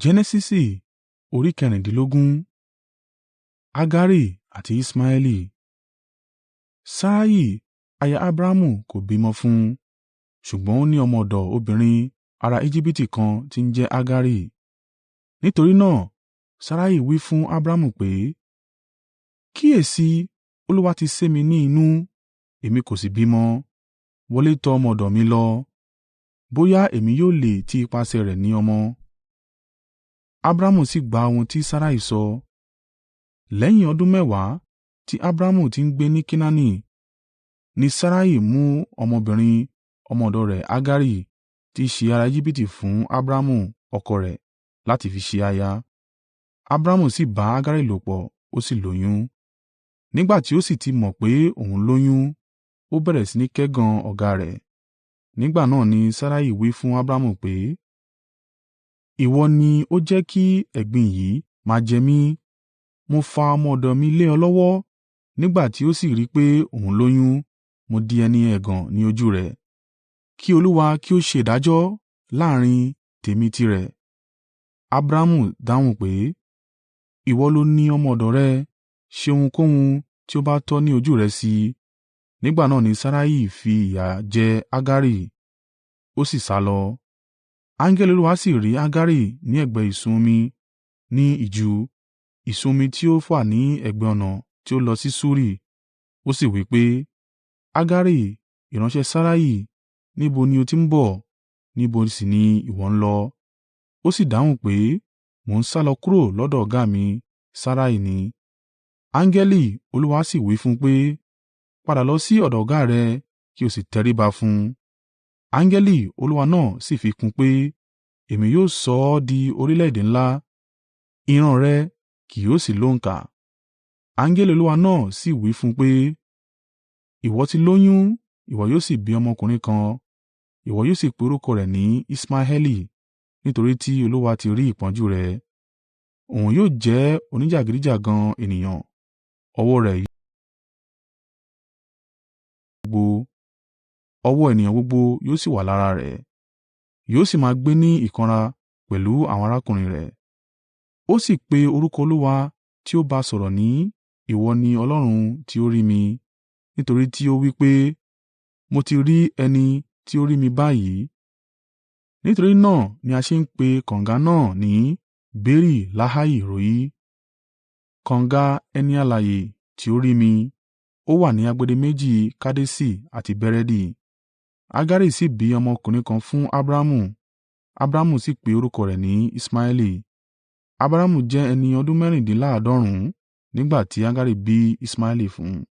Genesisi orí kẹrìndínlógún. Hagari àti Iṣmaeli. Sarai aya Abramu kò bí ọmọ fún un, ṣùgbọ́n ó ní ọmọ ọ̀dọ̀ obìnrin ará Ejibiti kan tí ń jẹ́ Hagari. Nítorí náà Sarai wí fún Abramu pé, “Kíyèsi i, Olúwa ti sé mi ní inú, èmi kò sì bímọ. Wọlé tọ ọmọ ọ̀dọ̀ mi lọ, bóyá èmi yóò lè ti ipasẹ̀ rẹ̀ ní ọmọ.” Abramu sì gba ohun tí Sarai sọ. Lẹ́yìn ọdún mẹ́wàá tí Abramu ti ń gbé ní Kenaani, ni Sarai mú ọmọbìnrin ọmọ ọ̀dọ̀ rẹ̀ Hagari tí í ṣe ará Ejibiti fún Abramu ọkọ rẹ̀ láti fi ṣe aya. Abramu sì bá Hagari lòpọ̀, ó sì lóyún. Nígbà tí ó sì ti mọ̀ pé òun lóyún, ó bẹ̀rẹ̀ sí ní kẹ́gàn ọ̀gá rẹ̀. Nígbà náà ni Sarai wí fún Abramu pé, “Ìwọ ni ó jẹ́ kí ẹ̀gbin yìí máa jẹ mí. Mo fa ọmọ ọ̀dọ̀ mi lé ọ lọ́wọ́, nígbà tí ó sì rí i pé òun lóyún, mo di ẹni ẹ̀gàn ní ojú rẹ̀. Kí Olúwa kí ó ṣe ìdájọ́ láàrín tèmi tìrẹ.” Abramu dáhùn pé, “Ìwọ ló ni ọmọ ọ̀dọ̀ rẹ, ṣe ohunkóhun tí ó bá tọ́ ní ojú rẹ sí i.” Nígbà náà ni Sarai fi ìyà jẹ Hagari, ó sì sálọ. Angẹli Olúwa sì rí Hagari ní ẹ̀gbẹ́ ìsun omi ní ijù, ìsun omi tí ó wà ní ẹ̀gbẹ́ ọ̀nà tí ó lọ sí Ṣuri. Ó sì wí pé, “Hagari, ìránṣẹ́ Sarai, níbo ni o ti ń bọ̀? Níbo sì ni ìwọ ń lọ?” Ó sì dáhùn pé, “Mo ń sálọ kúrò lọ́dọ̀ ọ̀gá mi, Sarai ni.” Angẹli Olúwa sì wí fún un pé, “Padà lọ sí ọ̀dọ̀ ọ̀gá rẹ, kí o sì tẹríba fún un.” Angẹli Olúwa náà sì fi kún un pé, “Èmi yóò sọ ọ́ di orílẹ̀-èdè ńlá, ìran rẹ kì yóò sì lóǹkà.” Angẹli Olúwa náà sì wí fún un pé, “Ìwọ ti lóyún, ìwọ yóò sì bí ọmọkùnrin kan, ìwọ yóò sì pe orúkọ rẹ̀ ní Iṣmaeli, nítorí tí Olúwa ti rí ìpọ́njú rẹ. Òun yóò jẹ́ oníjàgídíjàgan ènìyàn, ọwọ́ rẹ̀ gbogbo, ọwọ́ ènìyàn gbogbo yóò sì wà lára rẹ̀, yóò sì máa gbé ní ìkanra pẹ̀lú àwọn arákùnrin rẹ̀.” Ó sì pe orúkọ Olúwa tí ó bá a sọ̀rọ̀ ní, “Ìwọ ni Ọlọ́run tí ó rí mi,” nítorí tí ó wí pé, “Mo ti rí ẹni tí ó rí mi báyìí?” Nítorí náà ni a ṣe ń pe kànga náà ní Beeri-Lahai-Roi, kànga ẹni alààyè tí ó rí mi. Ó wà ní agbede méjì Kadeṣi àti Beredi. Hagari sì bí ọmọkùnrin kan fún Abramu, Abramu sì pe orúkọ rẹ̀ ní Iṣmaeli. Abrahamu jẹ́ ẹni ọdún mẹ́rìndínláàádọ́rùn-ún nígbà tí Hagari bí Iṣmaeli fún un.